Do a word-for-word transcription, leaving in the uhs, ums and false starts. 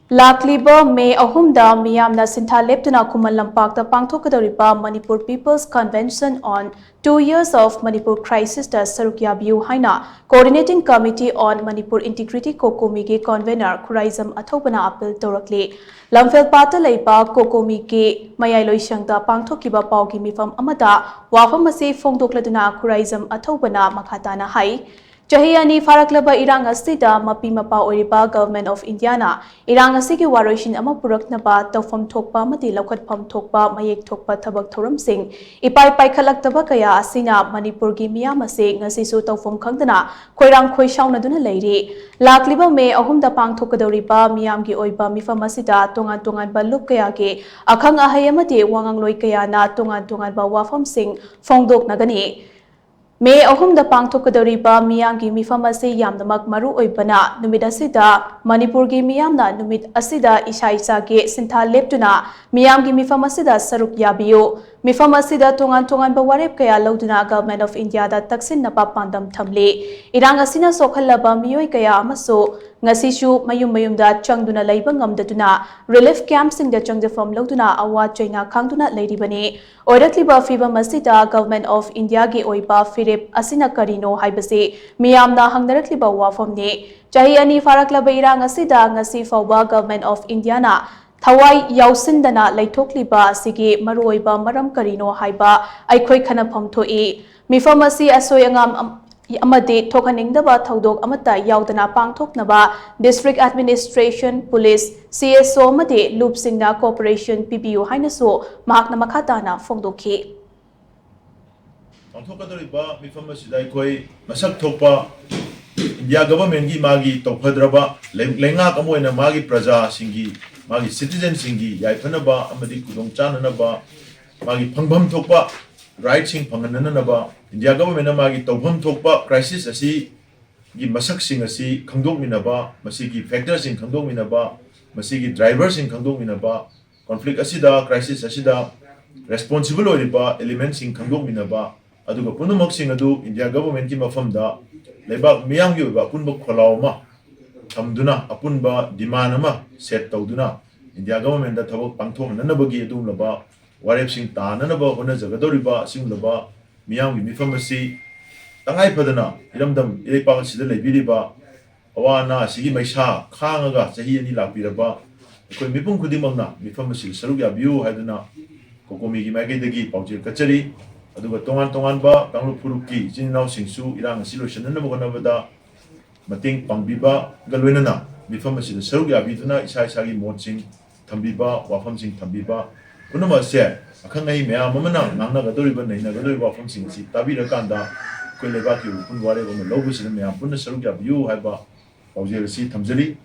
ꯂꯥꯛꯂꯤꯕ ꯃꯦ ꯑꯍꯨꯝꯗ ꯃꯤꯌꯥꯝꯅ ꯁꯤꯟꯊꯥ ꯂꯦꯞꯇꯨꯅ ꯈꯨꯃꯟ ꯂꯝꯄꯥꯛꯇ ꯄꯥꯡꯊꯣꯛꯀꯗꯧꯔꯤꯕ Manipur People's Convention on Two Years of Manipur Crisisꯇ ꯁꯔꯨꯛ ꯌꯥꯕꯤꯌꯨ ꯍꯥꯏꯅ Coordinating Committee on Manipur Integrity COCOMIꯒꯤ convener ꯈꯨꯔꯥꯏꯖꯝ ꯑꯊꯧꯕꯅ ꯑꯥꯄꯤꯜ ꯇꯧꯔꯛꯂꯤ꯫ ꯂꯝꯐꯦꯜꯄꯥꯠꯇ ꯂꯩꯕ COCOMIꯒꯤ ꯃꯌꯥꯏꯂꯣꯏꯁꯪꯗ ꯄꯥꯡꯊꯣꯛꯈꯤꯕ ꯄꯥꯎꯒꯤ ꯃꯤꯐꯝ ꯑꯃꯗ ꯋꯥꯐꯝ ꯑꯁꯤ ꯐꯣꯡꯗꯣꯛꯂꯗꯨꯅ ꯈꯨꯔꯥꯏꯖꯝ ꯑꯊꯧꯕꯅ ꯃꯈꯥ ꯇꯥꯅ ꯍꯥꯏ, ꯆꯍꯤ ꯑꯅꯤ ꯐꯥꯔꯛꯂꯕ ꯏꯔꯥꯡ ꯑꯁꯤꯗ ꯃꯄꯤ ꯃꯄꯥ ꯑꯣꯏꯔꯤꯕ Government of Indiaꯅ ꯏꯔꯥꯡ ꯑꯁꯤꯒꯤ ꯋꯥꯔꯣꯏꯁꯤꯟ ꯑꯃ ꯄꯨꯔꯛꯅꯕ ꯇꯧꯐꯝ ꯊꯣꯛꯄ ꯑꯃꯗꯤ ꯂꯧꯈꯠꯐꯝ ꯊꯣꯛꯄ ꯃꯌꯦꯛ ꯊꯣꯛꯄ ꯊꯕꯛ ꯊꯧꯔꯝꯁꯤꯡ ꯏꯄꯥꯏ ꯄꯥꯏꯈꯠꯂꯛꯇꯕ ꯀꯌꯥ ꯑꯁꯤꯅ ꯃꯅꯤꯄꯨꯔꯒꯤ ꯃꯤꯌꯥꯝ ꯑꯁꯤ ꯉꯁꯤꯁꯨ ꯇꯧꯐꯝ ꯈꯪꯗꯅ ꯈꯣꯏꯔꯥꯡ ꯈꯣꯏꯁꯥꯎꯅꯗꯨꯅ ꯂꯩꯔꯤ꯫ ꯂꯥꯛꯂꯤꯕ ꯃꯦ ꯑꯍꯨꯝꯗ ꯄꯥꯡꯊꯣꯛꯀꯗꯧꯔꯤꯕ ꯃꯤꯌꯥꯝꯒꯤ ꯑꯣꯏꯕ ꯃꯤꯐꯝ ꯑꯁꯤꯗ ꯇꯣꯉꯥꯟ ꯇꯣꯉꯥꯟꯕ ꯂꯨꯞ ꯀꯌꯥꯒꯤ ꯑꯈꯪ ꯑꯍꯩ ꯑꯃꯗꯤ ꯋꯥꯉꯥꯡꯂꯣꯏ ꯀꯌꯥꯅ ꯇꯣꯉꯥꯟ ꯇꯣꯉꯥꯟꯕ ꯋꯥꯐꯝꯁꯤꯡ ꯐꯣꯡꯗꯣꯛꯅꯒꯅꯤ꯫ ꯃꯦ ꯑꯍꯨꯝꯗ ꯄꯥꯡꯊꯣꯛꯀꯗꯧꯔꯤꯕ ꯃꯤꯌꯥꯝꯒꯤ ꯃꯤꯐꯝ ꯑꯁꯤ ꯌꯥꯝꯅꯃꯛ ꯃꯔꯨ ꯑꯣꯏꯕꯅ, ꯅꯨꯃꯤꯠ ꯑꯁꯤꯗ ꯃꯅꯤꯄꯨꯔꯒꯤ ꯃꯤꯌꯥꯝꯅ ꯅꯨꯃꯤꯠ ꯑꯁꯤꯗ ꯏꯁꯥ ꯏꯁꯥꯒꯤ ꯁꯤꯟꯊꯥ ꯂꯦꯞꯇꯨꯅ ꯃꯤꯌꯥꯝꯒꯤ ꯃꯤꯐꯝ ꯑꯁꯤꯗ ꯁꯔꯨꯛ ꯌꯥꯕꯤꯌꯨ꯫ ꯃꯤꯐꯝ ꯑꯁꯤꯗ ꯇꯣꯉꯥꯟ ꯇꯣꯉꯥꯟꯕ ꯋꯥꯔꯦꯞ ꯀꯌꯥ ꯂꯧꯗꯨꯅ Government of Indiaꯗ ꯇꯛꯁꯤꯟꯅꯕ ꯄꯥꯟꯗꯝ ꯊꯝꯂꯤ꯫ ꯏꯔꯥꯡ ꯑꯁꯤꯅ ꯁꯣꯛꯍꯜꯂꯕ ꯃꯤꯑꯣꯏ ꯀꯌꯥ ꯑꯃꯁꯨ ꯉꯁꯤꯁꯨ ꯃꯌꯨꯝ ꯃꯌꯨꯝꯗ ꯆꯪꯗꯨꯅ ꯂꯩꯕ ꯉꯝꯗꯗꯨꯅ relief campꯁꯤꯡꯗ ꯆꯪꯖꯐꯝ ꯂꯧꯗꯨꯅ ꯑꯋꯥ ꯆꯩꯅꯥ ꯈꯥꯡꯗꯨꯅ ꯂꯩꯔꯤꯕꯅꯤ꯫ ꯑꯣꯏꯔꯛꯂꯤꯕ ꯐꯤꯚꯝ ꯑꯁꯤꯗ Government of Indiaꯒꯤ ꯑꯣꯏꯕ ꯐꯤꯔꯦꯞ ꯑꯁꯤꯅ ꯀꯔꯤꯅꯣ ꯍꯥꯏꯕꯁꯤ ꯃꯤꯌꯥꯝꯅ ꯍꯪꯅꯔꯛꯂꯤꯕ ꯋꯥꯐꯝꯅꯤ꯫ ꯆꯍꯤ ꯑꯅꯤ ꯐꯥꯔꯛꯂꯕ ꯏꯔꯥꯡ ꯑꯁꯤꯗ ꯉꯁꯤ ꯐꯥꯎꯕ Government of Indiaꯅ ꯊꯋꯥꯏ ꯌꯥꯎꯁꯤꯟꯗꯅ ꯂꯩꯊꯣꯛꯂꯤꯕ ꯑꯁꯤꯒꯤ ꯃꯔꯨꯑꯣꯏꯕ ꯃꯔꯝ ꯀꯔꯤꯅꯣ ꯍꯥꯏꯕ ꯑꯩꯈꯣꯏ ꯈꯟꯅꯐꯝ ꯊꯣꯛꯏ꯫ ꯃꯤꯐꯝ ꯑꯁꯤ ꯑꯁꯣꯏ ꯑꯉꯥꯝ ꯑꯝ-, ꯑꯃꯗꯤ ꯊꯣꯛꯍꯟꯅꯤꯡꯗꯕ ꯊꯧꯗꯣꯛ ꯑꯃꯠꯇ ꯌꯥꯎꯗꯅ ꯄꯥꯡꯊꯣꯛꯅꯕ District Administration, Police, CSO ꯑꯃꯗꯤ ꯂꯨꯞꯁꯤꯡꯅ cooperation ꯄꯤꯕꯤꯌꯨ ꯍꯥꯏꯅꯁꯨ ꯃꯍꯥꯛꯅ ꯃꯈꯥ ꯇꯥꯅ ꯐꯣꯡꯗꯣꯛꯈꯤ꯫ ꯄꯥꯡꯊꯣꯛꯀꯗꯧꯔꯤꯕ ꯃꯤꯐꯝ ꯑꯁꯤꯗ ꯑꯩꯈꯣꯏ ꯃꯁꯛ ꯊꯣꯛꯄ India Governmentꯀꯤ ꯃꯥꯒꯤ ꯇꯧꯐꯗ꯭ꯔꯕ ꯂꯩ-, ꯂꯩꯉꯥꯛ ꯑꯃ ꯑꯣꯏꯅ ꯃꯥꯒꯤ ꯄ꯭ꯔꯖꯥꯁꯤꯡꯒꯤ, ꯃꯥꯒꯤ citizenꯁꯤꯡꯒꯤ ꯌꯥꯏꯐꯅꯕ ꯑꯃꯗꯤ ꯈꯨꯗꯣꯡ ꯆꯥꯅꯅꯕ, ꯃꯥꯒꯤ ꯐꯪꯐꯝ ꯊꯣꯛꯄ rightꯁꯤꯡ ꯐꯪꯍꯟꯅꯅꯕ India Governmentꯅ ꯃꯥꯒꯤ ꯇꯧꯐꯝ ꯊꯣꯛꯄ crisis ꯑꯁꯤꯒꯤ ꯃꯁꯛꯁꯤꯡ ꯑꯁꯤ ꯈꯪꯗꯣꯛꯃꯤꯟꯅꯕ, ꯃꯁꯤꯒꯤ factorꯁꯤꯡ ꯈꯪꯗꯣꯛꯃꯤꯟꯅꯕ, ꯃꯁꯤꯒꯤ driverꯁꯤꯡ ꯈꯪꯗꯣꯛꯃꯤꯟꯅꯕ, conflict ꯑꯁꯤꯗ, crisis ꯑꯁꯤꯗ responsible ꯑꯣꯏꯔꯤꯕ elementꯁꯤꯡ ꯈꯪꯗꯣꯛꯃꯤꯟꯅꯕ, ꯑꯗꯨꯒ ꯄꯨꯝꯅꯃꯛꯁꯤꯡ ꯑꯗꯨ India Governmentꯀꯤ ꯃꯐꯝꯗ ꯂꯩꯕꯥꯛ ꯃꯤꯌꯥꯝꯒꯤ ꯑꯣꯏꯕ ꯑꯄꯨꯟꯕ ꯈꯣꯜꯂꯥꯎ ꯑꯃ ꯊꯝꯗꯨꯅ ꯑꯄꯨꯟꯕ demand ꯑꯃ set ꯇꯧꯗꯨꯅ India government ꯊꯕꯛ ꯄꯥꯡꯊꯣꯛꯍꯟꯅꯅꯕꯒꯤ ꯑꯗꯨꯒꯨꯝꯂꯕ ꯋꯥꯔꯦꯞꯁꯤꯡ ꯇꯥꯅꯅꯕ ꯍꯣꯠꯅꯖꯒꯗꯧꯔꯤꯕ ꯑꯁꯤꯒꯨꯝꯂꯕ ꯃꯤꯌꯥꯝꯒꯤ ꯃꯤꯐꯝ ꯑꯁꯤ ꯇꯉꯥꯏ ꯐꯗꯅ ꯏꯔꯝꯗꯝ ꯏꯔꯩꯄꯥꯛ ꯑꯁꯤꯗ ꯂꯩꯕꯤꯔꯤꯕ ꯑꯋꯥ ꯑꯅꯥ ꯑꯁꯤꯒꯤ ꯃꯩꯁꯥ ꯈꯥꯡꯉꯒ ꯆꯍꯤ ꯑꯅꯤ ꯂꯥꯛꯄꯤꯔꯕ ꯑꯩꯈꯣꯏ ꯃꯤꯄꯨꯝ ꯈꯨꯗꯤꯡꯃꯛꯅ ꯃꯤꯐꯝ ꯑꯁꯤꯗ ꯁꯔꯨꯛ ꯌꯥꯕꯤꯌꯨ ꯍꯥꯏꯗꯨꯅ ꯀꯣꯀꯣꯃꯤꯒꯤ ꯃꯥꯏꯀꯩꯗꯒꯤ ꯄꯥꯎꯖꯦꯜ ꯀꯠꯆꯔꯤ꯫ ꯑꯗꯨꯒ ꯇꯣꯉꯥꯟ ꯇꯣꯉꯥꯟꯕ ꯀꯥꯡꯂꯨꯞ ꯐꯨꯔꯨꯞꯀꯤ ꯏꯆꯤꯟ ꯏꯅꯥꯎꯁꯤꯡꯁꯨ ꯏꯔꯥꯡ ꯑꯁꯤ ꯂꯣꯏꯁꯤꯟꯅꯅꯕ ꯍꯣꯠꯅꯕꯗ ꯃꯇꯦꯡ ꯄꯥꯡꯕꯤꯕꯒ ꯂꯣꯏꯅꯅ ꯃꯤꯐꯝ ꯑꯁꯤꯗ ꯁꯔꯨꯛ ꯌꯥꯕꯤꯗꯨꯅ ꯏꯁꯥ ꯏꯁꯥꯒꯤ ꯃꯣꯠꯁꯤꯡ ꯊꯝꯕꯤꯕ, ꯋꯥꯐꯝꯁꯤꯡ ꯊꯝꯕꯤꯕ ꯄꯨꯝꯅꯃꯛ ꯑꯁꯦ ꯑꯈꯪ ꯑꯍꯩ ꯃꯌꯥꯝ ꯑꯃꯅ ꯉꯥꯡꯅꯒꯗꯧꯔꯤꯕ, ꯅꯩꯅꯒꯗꯧꯔꯤꯕ ꯋꯥꯐꯝꯁꯤꯡ ꯑꯁꯤ ꯇꯥꯕꯤꯔꯀꯥꯟꯗ ꯑꯩꯈꯣꯏ ꯂꯩꯕꯥꯛꯀꯤ ꯑꯣꯏꯕ ꯋꯥꯔꯦꯞ ꯑꯃ ꯂꯧꯕꯁꯤꯗ ꯃꯌꯥꯝ ꯄꯨꯟꯅ ꯁꯔꯨꯛ ꯌꯥꯕꯤꯌꯨ ꯍꯥꯏꯕ ꯄꯥꯎꯖꯦꯜ ꯑꯁꯤ ꯊꯝꯖꯔꯤ꯫